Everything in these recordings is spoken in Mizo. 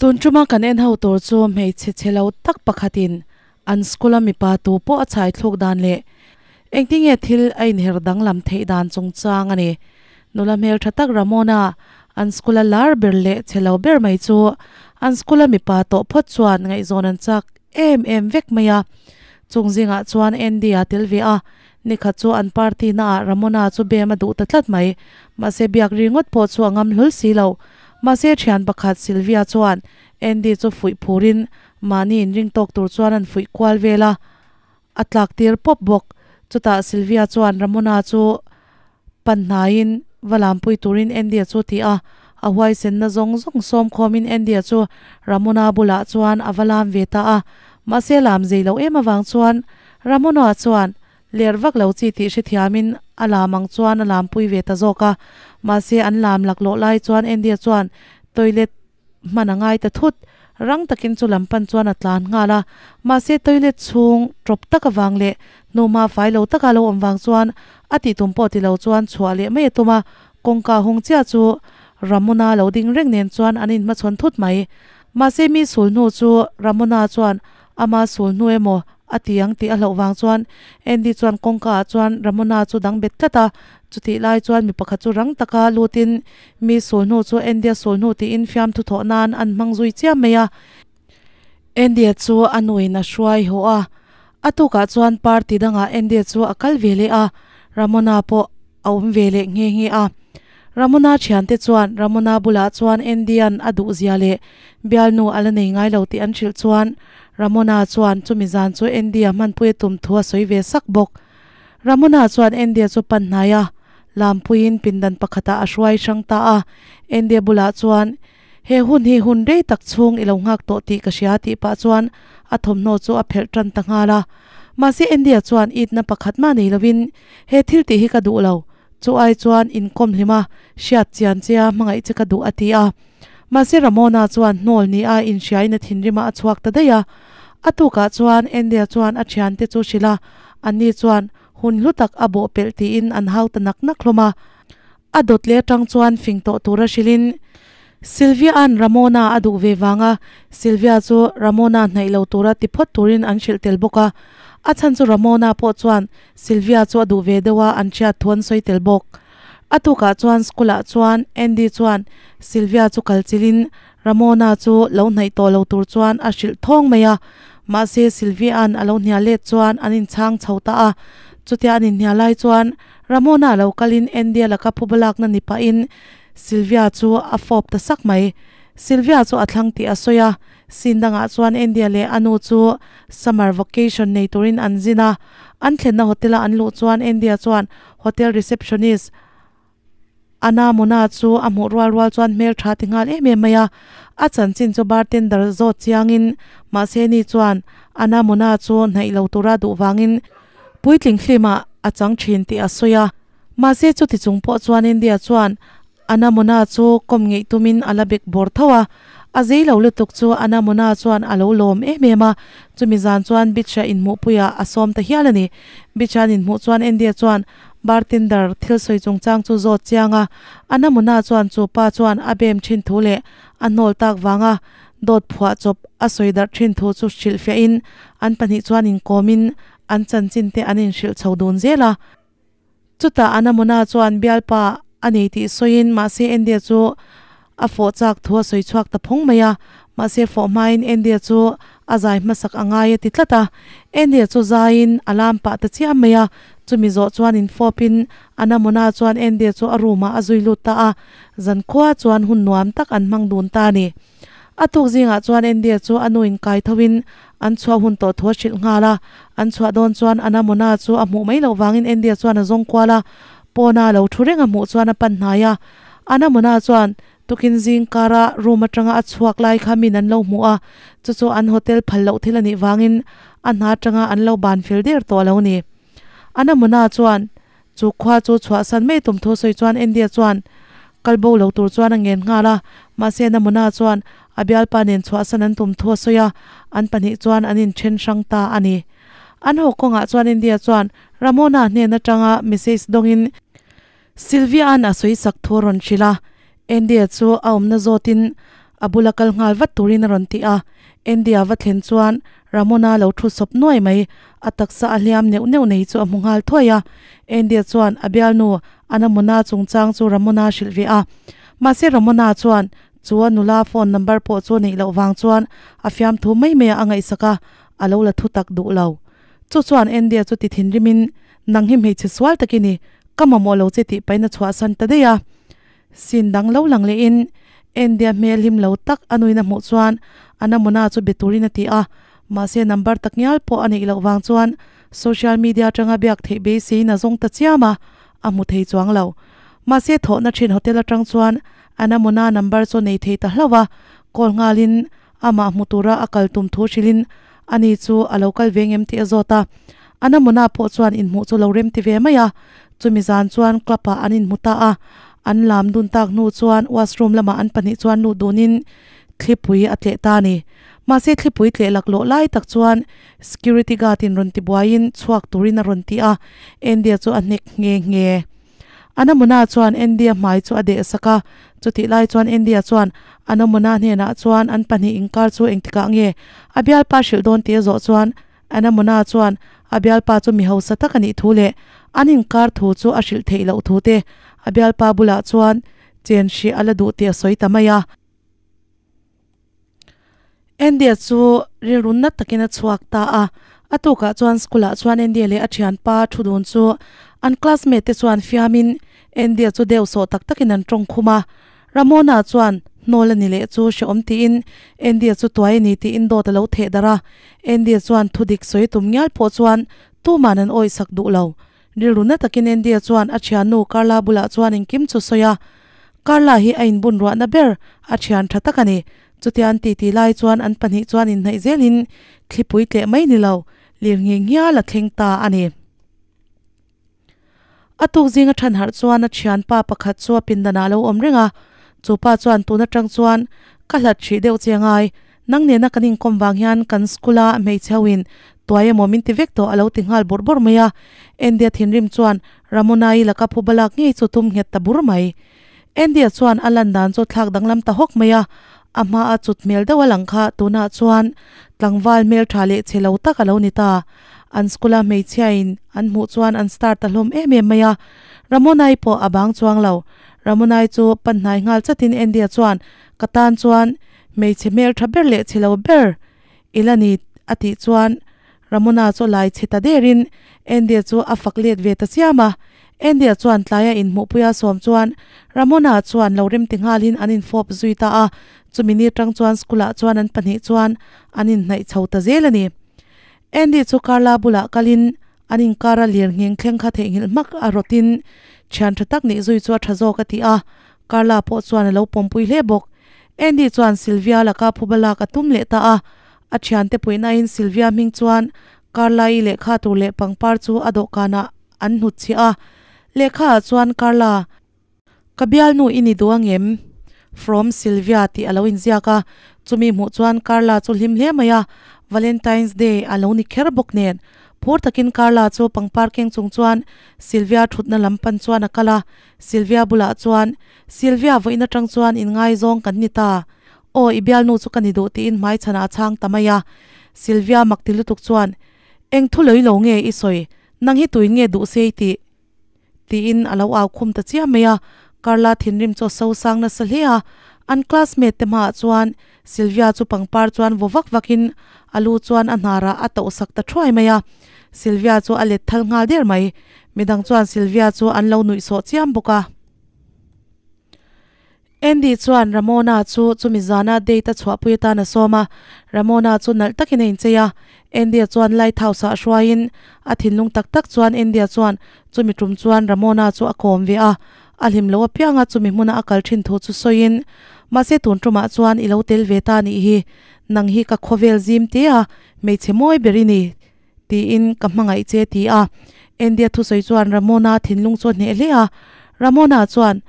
Tun tuma kan en ho tur chu hmeichhe chhe lo tak pakhatin an school a mipa tu pawh a chhai thluk dan leh engtinge thil a inher danglam theih dan chungchang a ni. Nula hmel tha tak Ramona an school a lar ber leh chhe lo ber mai chu an school a mipa tawh phawt chuan ngaihzawn an chak em em vek mai a. Chung zingah chuan Andy a tel ve a, nikhat chu an party naah Ramona chu bem a duh ta tlat mai. Mahse biak ri ngawt pawh chu a ngam hlul si lo. Mahse thian pakhat Sylvia chuan Andy chu fuih phurin mahni inring tawk tur chuan an fuih kual vel a, a tlak tir pawp bawk. Chutah Sylvia chuan Ramona chu pan hnaiin va lampui turin Andy-a chu ti a, a huaisenna zawng zawng sawm khawmin Andy-a chu Ramona bulah chuan a va lam ve ta a. Mahse lam zei loh em avang chuan Ramona chuan ler vak lo chi tih hrethiamin a lam ang chuan a lampui ve ta zawk a. Mahse an lam laklawh lai chuan Andy-a chuan toilet hman a ngai ta thut. Rang takin chu lam pan chuan a tlan nghal a, mahse toilet chhung tawp tak avang leh hnuhma fai lo taka lo awm vang chuan a tih tum pawh ti lo chuan chhuah leh mai a tum a, kawngka hung chiah chu Ramona lo ding reng nen chuan an inhmachhawn thut mai. Mahse mi sul hnu chu Ramona chuan ama sul hnu emaw a ti ang tih a hlauh vang chuan Andy chuan kawngka ah chuan Ramona chu dang bet tlat a, chutih lai chuan mi pakhat chu rang taka lutin mi sul hnu chu Andy-a sul hnu tiin fiamthu thawh nan an hmang zui chiam mai a. Andy-a chu a nuin a hruai haw a, a tukah chuan party dangah Andy-a chu a kal ve leh a, Ramona pawh a awm ve leh nghe nghe a. Ramona thiante chuan Ramona bulah chuan Andy-a'n a duhzia leh bialnu a la nei ngai lo tih an hrilh chuan Ramona chuan chumi zan chu Andy-a hmanpui a tum thu a sawi ve sak bawk. Ramona chuan Andy-a chu pan hnai a, lampuiin pindan pakhatah a hruai hrang ta a. Andy-a bulah chuan, He hun hi hun rei tak chhung i lo nghak tawh tih ka hria tih pah chuan a thawmhnaw chu a phelh tan ta nghal a. Mahse Andy-a chuan itna pakhat mah nei lovin, He thil tih hi ka duh lo, chu ai chuan inkawm hlim a, hriat chian che a hmangaih che ka duh a ti a. Mahse Ramona chuan hnawl ni a inhriain a thinrim a a chhuak ta daih a. A tukah chuan Andy-a chuan a thiante chu hrilh a, anni chuan hun hlu tak a bawh pelh tiin an hau ta nak nak hlawm a. A dawt leh atang chuan fing tawh tura hrilhin Sylvia-a'n Ramona a duh ve vanga Sylvia chu Ramona hnaih lo tura ti phawt turin an hrilh tel bawk a. A chhan chu Ramona pawh chuan Sylvia chu a duh ve deuh a an hriat thu an sawi tel bawk. A tukah chuan school-ah chuan Andy chuan Sylvia chu kal chilhin Ramona chu lo hnaih tawh lo tur chuan a hrilh thawng mai a. Mahse Sylvia-a'n a lo hnial let chuan an inchhang chho ta a. Chutia an inhnial lai chuan Ramona lo kalin Andy-a laka phuba lakna ni pahin Sylvia chu a fawp ta sak mai. Sylvia chu a thlang tih a sawi a, scene dangah chuan Andy-a leh a nu chu summer vacation nei turin an zin a. An thlenna hotel-a an luh chuan Andy-a chuan hotel receptionist Ana Mona chu a hmuh rual rual chuan hmel tha ti nghal em em mai a. A chanchin chu bartender zawt chiangin mahse ni chuan Ana Mona chu hnaih lo tura duh vangin Puitling film-ah a chang thin tih a sawi a, mahse chuti chung pawh chuan India chuan Anamona chu kawm ngeih tumin a la bek bawr tho a, a zei lo lutuk chu Anamona chuan a lo lawm em em a, chumi zan chuan Beach-a inhmuhpuiah a sawm ta hial a ni. Beach-a an inhmuh chuan India chuan bartender thil sawi chungchang chu zawt chiang a, Anamona chuan chu pa chuan a bem thin thu leh a hnawl tak vanga dawt phuah chawp a sawi darh thin thu chu hrilhfiahin an pahnih chuan inkawmin an chanchin te an inhrilh chho dun zel a. Chutah Anamona chuan bialpa a nei tih sawiin mahse Andy-a chu a fawh chak thu a sawi chhuak ta phawng mai a, mahse fawh hmain Andy-a chu a zai hmasak a ngai a ti tlat a. Andy-a chu zaiin a lam pah ta chiam mai a, chumi zawh chuan infawpin Anamona chuan Andy-a chu a room ah a zui lut ta a, zankhua chuan hun nuam tak an hmang dun ta a ni. A tuk zingah chuan Andy-a chu a nuin kai thoin an chhuah hun tawh thu a hrilh nghal a. An chhuah dawn chuan Anamona chu a hmuh mai loh vangin Andy-a chuan a zawng kual a, pawna lo thu reng a hmuh chuan a pan hnai a. Anamona chuan tukin zing kara room atanga a chhuak lai kha min an lo hmuh a, chu chu an hotel phal loh thil a nih vangin a hna atanga an lo ban fel der tawh a lo ni. Anamona chuan Chu khua chu chhuahsan mai tum thu sawi chuan Andy-a chuan kal bo lo tur chuan a ngen nghal a, mahse Namuna chuan a bialpa nen chhuahsan an tum thu a sawi a, an pahnih chuan an inthen hrang ta a ni. An haw kawngah chuan Andy-a chuan Ramona hnen atanga message dawngin Sylvia-a'n a sawi sak thu a rawn hrilh a, Andy-a chu a awmna zawtin. a bula kal nghal vat turin a rawn ti a. Andy a va thlen chuan Ramona lo thu sawp nuai mai, a taksa a hliam neuh neuh nei chu a hmu nghal thuai a. Andy chuan a bialnu Anamona chungchang chu Ramona a hrilh ve a. Mahse Ramona chuan chu a nula phone number pawh chu a neih loh vang chuan a fiamthu mai mai ah a ngaihsak a, a lo la thu tak duh lo. Chu chuan Andy chu ti thinrimin, Nang hi hmeichhe sual tak i ni, ka mamawh lo che tih pahin a chhuahsan ta daih a. Sin dang lo lang lehin Andy-a hmel hlim lo tak a nuin a hmuh chuan a namuna chu be turin a ti a, mahse number tak ngial pawh a neih loh vang chuan social media atanga biak theih beiseiin a zawng ta chiam a, a hmu thei chuang lo. Mahse thawhna thin hotel atang chuan a namuna number chu a nei thei ta hlauh a, call nghalin amah hmu tura a kal tum thu hrilhin ani chu a lo kal ve ngem tih a zawt a. A namuna pawh chuan inhmuh chu lo rem ti ve mai a, chumi zan chuan club ah an inhmu ta a, an lam dun tak hnu chuan washroom lamah an pahnih chuan lut dunin thlipui a tleh ta a ni. Mahse thlipui tleh laklawh lai tak chuan security guard in rawn ti buaiin chhuak turin a rawn ti a, Andy-a chu a hnek nghe nghe. Anamuna chuan Andy-a hmai chu a deh sak a, chutih lai chuan Andy-a chuan Anamuna hnenah chuan an pahnih inkar chu engtikah nge a bialpa hrilh dawn tih a zawh chuan Anamuna chuan a bialpa chu mi hausa tak a nih thu leh an inkar thu chu a hrilh theih loh thu te a bialpa bulah chuan chen hrih a la duh tih a sawi ta mai a. Andy-a chu rilru nat takin a chhuak ta a, a tukah chuan school-ah chuan Andy-a leh a thianpa thu dun chu an classmate te chuan fiamin Andy-a chu deuh sawh tak takin an tawng khum a. Ramona chuan hnawl a ni leh chu hrehawm tiin Andy-a chu tuai a ni tiin dawt a lo theh darh a. Andy-a chuan thu dik sawi tum ngial pawh chuan tuman an awihsak duh lo. Rilru na takin Andy-a chuan a thiannu Carla bulah chuan engkim chu sawi a. Carla hi a inbun ruahna ber a thian tha tak a ni. Chutia an titi lai chuan an pahnih chuan inhnaih zelin thlipui tleh mai ni lo, lir nghi nghial a thleng ta a ni. A tuk zinga than harh chuan a thianpa pakhat chu a pindanah a lo awm reng a. Chu pa chuan tun atang chuan ka hlat hrih deuh che angai. Nang nena kan inkawm vang hian kan school a hmeichhe ho in tuai emaw min ti vek tawh a lo ti nghal bawrh bawrh mai a. Andy-a thinrim chuan Ramona-i laka phu balak ngei chu tum nghet ta bur mai. Andy-a chuan a lan dan chu thlak danglam ta hawk mai a, a hma a chut hmel deuh a lang kha tunah chuan tlangval hmeltha leh chhe lo tak a lo ni ta. An school a hmeichhia in an hmuh chuan an star ta hlawm em em mai a, Ramona-i pawh a bang chuang lo. Ramona-i chu pan hnai nghal chatin Andy-a chuan ka tan chuan Hmeichhe hmeltha ber leh chhe lo ber i la ni a tih chuan Ramona chu lai chhe ta derin Andy-a chu a fak let ve ta chiam a. Andy-a chuan tlaia inhmuhpuia sawm chuan Ramona chuan lo rem ti nghalin an infawp zui ta a, chumi ni atang chuan school-ah chuan an pahnih chuan an inhnaih chho ta zel a ni. Andy chu Carla bulah kalin an inkara lir ngheng thleng kha theihnghilh hmak a rawtin thian tha tak nih zui chu a tha zawk a ti a, Carla pawh chuan a lo pawmpui hle bawk. Andy chuan Sylvia laka phuba lak a tum leh ta a, a thiante puihnain Sylvia hming chuan Carla-i lehkha tur leh pangpar chu a dawhkanah an hnutchhiah a. Lehkhaah chuan Carla, ka bialnu i ni duh angem? From Sylvia tih a lo inziak a, chumi hmuh chuan Carla chu hlim hle mai a, Valentine's Day a lo ni kher bawk nen. Phur takin Carla chu pangpar keng chung chuan Sylvia thutna lam pan chuan a kal a, Sylvia bulah chuan, Sylvia vawiin atang chuan inngaizawng kan ni ta. Aw, i bialnu chu ka ni duh tiin hmaichhanah a chhang ta mai a. Sylvia mak ti lutuk chuan, Eng thu lei lo nge i sawi? Nang hi tuin nge duh se i tih? Tiin a lo au khum ta chiam mai a. Carla thinrim chu a so sang nasa hle a. An classmate te hmaah chuan Sylvia chu pangpar chuan vaw vak vakin a lu chuan a hnarah a tauh sak ta thuai mai a. Sylvia chu a let thal nghal der mai. Midang chuan Sylvia chu an lo nuih sawh chiam bawk a. Andy chuan Ramona chu chumi zana date a chhuahpui atan a sawm a. Ramona chu nalh takin a inchei a. Andy-a chuan lighthouse-ah hruaiin a thinlung tak tak chuan Andy-a chuan chumi tum chuan Ramona chu a kawm ve a. A hlim lo apianga chumi hmuna a kal thin thu chu sawiin, Mahse tun tumah chuan i lo tel ve ta nih hi, nang hi ka khawvel zim te a, hmeichhe mawi ber i ni, tiin ka hmangaih che ti a. Andy-a thusawi chuan Ramona thinlung chu a hneh hle a. Ramona chuan,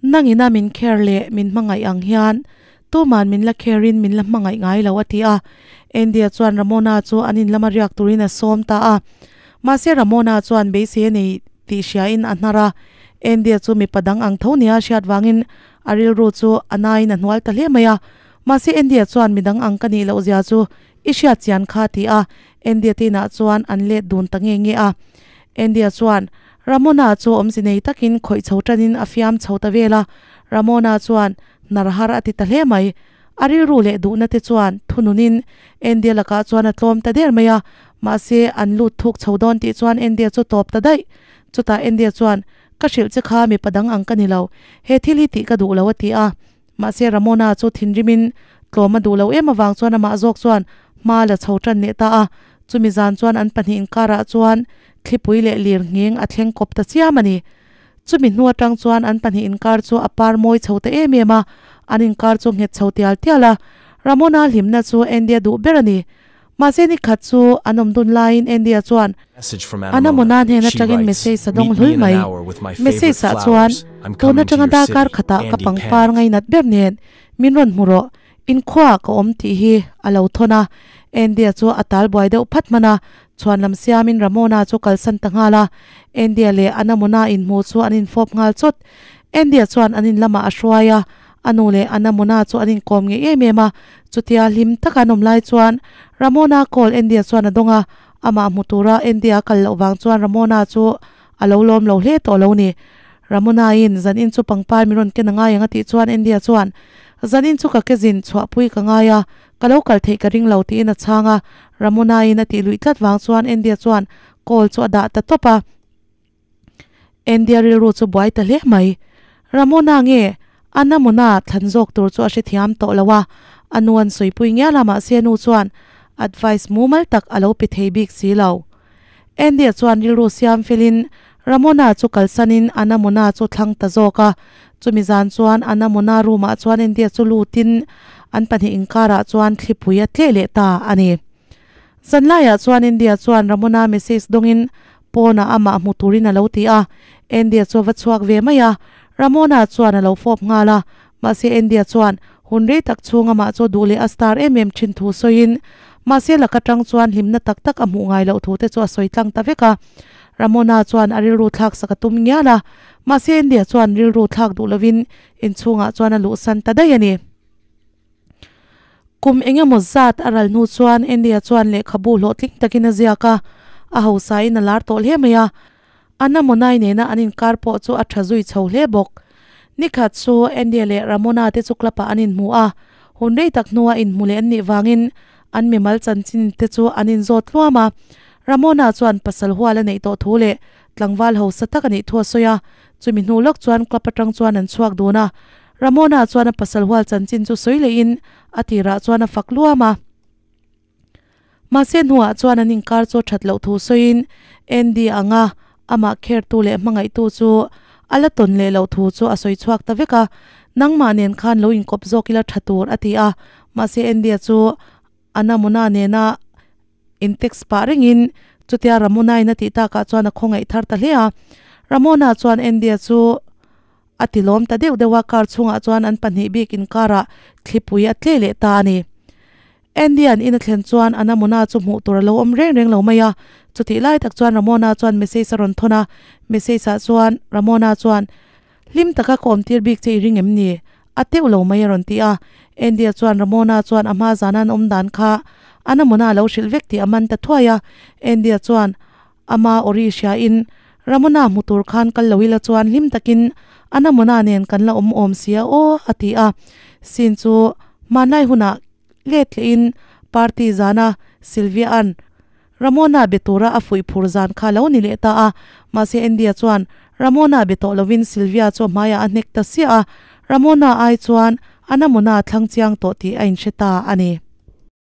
Nangina min care leh min hmangaih ang hian tuman min la care in min la hmangaih ngai lo a ti a. Andy-a chuan Ramona chu an in lama riak turin a sawm ta a. Mahse Ramona chuan beisei a nei tih hriain a hnar a. Andy-a chu mipa dang ang tho nia a hriat vangin a rilru chu a nain a hnual ta hle mai a. Mahse Andy-a chuan midang ang ka nih loh zia chu i hriat chian kha ti a, Andy-a te inah chuan an let dun ta nge nge a. Andy-a chuan Ramona chu awmze nei takin khawih chho tanin a fiam chho ta vel a, Ramona chuan hnar har a ti ta hle mai. A rilru leh duhna te chuan thununin Andy-a lakah chuan a tlawm ta der mai a, mahse an lut thuk chho dawn tih chuan Andy-a chu tawp ta daih. Chutah Andy-a chuan, Ka hrilh che kha mipa dang ang ka ni lo, he thil hi tih ka duh lo a ti a. Mahse Ramona chu thinrimin tlawm a duh lo em avang chuan amah zawk chuan hma la chho tan leh ta a. Chumi zan chuan an pahnih inkarah chuan thlipui leh lir ngheng a thleng kawp ta chiam a ni. Chumi hnu atang chuan an pahnih inkar chu a par mawi chho ta em em a, an inkar chu nghet chho tial tial a. Ramona hlimna chu Andy-a duh ber a ni. Mahse ni khat chu an awm dun laiin Andy-a chuan Message from Ana Anamona. Mona hnen She atangin writes, message a dawng Meet me hlul in an mai. hour with my Message favorite ah chuan, flowers. I'm Tun coming to atanga your darkar city. khatah ka Andy pangpar panicked. ngainat ber nen min rawn hmu rawh. Inkhuaah ka awm tih hi a lo thawn a. Andy-a chu a tal buai deuh phat hman a, chhuan lam siamin Ramona chu kalsan ta nghal a. Andy-a leh Ana Mona inhmuh chu an infawp nghal chawt. Andy-a chuan an in lamah a hruai a, A nu leh a Namona chu an inkawm ngei em em a, chutia hlim taka an awm lai chuan Ramona call Andy-a chuan a dawng a, amah hmu tura Andy-a kal loh vang chuan Ramona chu a lo lawm lo hle tawh lo ni. Ramona-in zanin chu pangpar min rawn ken a ngai ang a tih chuan Andy-a chuan zanin chu ka ke zin chhuahpui ka ngai a, ka lo kal theih ka ring lo tiin a chhang a, Ramona-in a tih luih tlat vang chuan Andy-a chuan call chu a dah ta tawp a. India rilru chu buai ta hle mai. Ramona nge Anna Mona thlan zawk tur chu a hrethiam tawh lo a, a nu an sawipui ngial a mahse a nu chuan advice mumal tak a lo pe thei bik si lo. India chuan rilru siam felin Ramona chu kalsanin Anna Mona chu thlang ta zawk a, chumi zan chuan Anna Mona room ah chuan India chu lutin an pahnih inkarah chuan thlipui a tleh leh ta a ni. Zanlaiah chuan India chuan Ramona message dawngin pawnah amah hmu turin a lo ti a, India chu a va chhuak ve mai a, Ramona chuan a lo fawp nghal a, mahse India chuan hun rei tak chhung amah chu duh leh a star em em thin thu sawiin mahse laka tang chuan hlimna tak tak a hmuh ngai loh thu te chu a sawi tlang ta vek a. Ramona chuan a rilru thlak sak a tum ngial a, mahse India chuan rilru thlak duh lovin inchhungah chuan a luhsan ta daih a ni. Kum eng emaw zat a ral hnu chuan Andy-a chuan lehkhabu hlawhtling takin a ziak a, a hausain a lar tawh hle mai a. Anna Monai nena an inkar pawh chu a tha zui chho hle bawk. Nikhat chu Andy-a leh Ramona te chu club-ah an inhmu a, hun rei tak hnua inhmu leh an nih vangin an mimal chanchin te chu an inzawt hluam a. Ramona chuan pasal hual a neih tawh thu leh tlangval hausa tak a nih thu a sawi a, chumi hnu lawk chuan club atang chuan an chhuak dun a. Ramona chuan a pasal hual chanchin chu sawi lehin a tirah chuan a fak luam a. Mahse hnuah chuan an inkar chu a that loh thu sawiin Andy anga amah khertu leh hmangaihtu chu a la tawn leh loh thu chu a sawi chhuak ta vek a, Nangmah nen khan lo inkawp zawk ila tha tur a ti a. Mahse Andy-a chu Anamona nena in text pah rengin chutia Ramona-in a tih takah chuan a khawngaih thar ta hle a. Ramona chuan Andy-a chu A ti lawm ta deuh deuh a, car chhungah chuan an pahnih bik inkarah thlipui a tleh leh ta a ni. Andy-a'n in a thlen chuan a Namona chu hmuh tur a lo awm reng reng lo mai a, chutih lai tak chuan Ramona chuan message a rawn thawn a, message ah chuan Ramona chuan, Hlim taka ka awm tir bik che i ring em ni? A teuh lo mai a rawn ti a, Andy-a chuan Ramona chuan a hma zana an awm dan kha a Namona a lo hrilh vek tih a man ta thuai a, Andy-a chuan, Ama awri hriain Ramona hmu tur khan kal lo ila chuan hlim takin a Namona nen kan la awm awm sia aw a ti a. Scene chu hmanlai hunah let lehin party zana Sylvia-a'n Ramona be tura a fuih phur zan kha lo ni leh ta a. Mahse Andy-a chuan Ramona be tawh lovin Sylvia chu a hmaiah a hnek ta siah a, Ramona ai chuan a Namona a thlang chiang tawh tih a inhre ta a ni.